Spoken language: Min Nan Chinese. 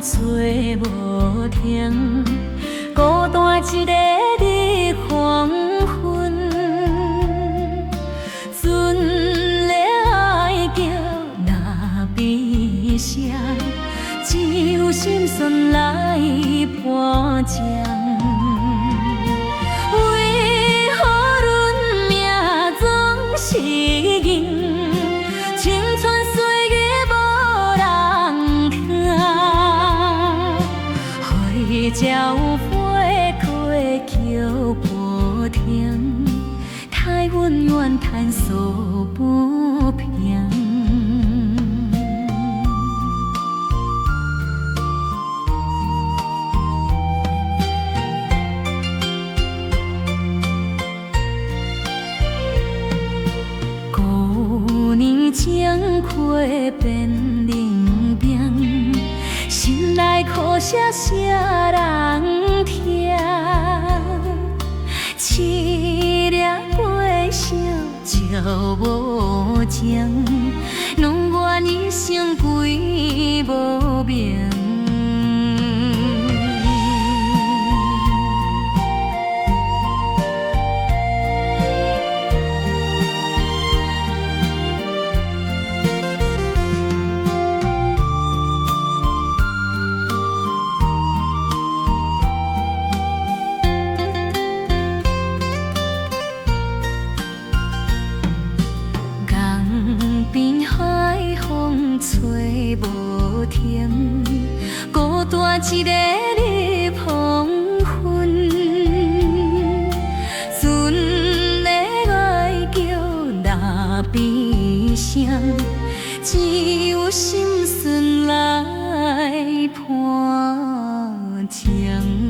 吹無停，孤單一个日黃昏，船的愛叫若悲聲，只有心酸來伴情。為何阮命總是硬？青春歲月無人疼，花才有飛過橋無停，替阮怨嘆訴不平。舊年情過變冷冰，心內苦澀啥人聽？淒涼悲傷照無情，攏怨一生歸無明。江邊海風吹無停，孤單一个日黃昏，船的愛叫若悲聲，只有心酸來伴情。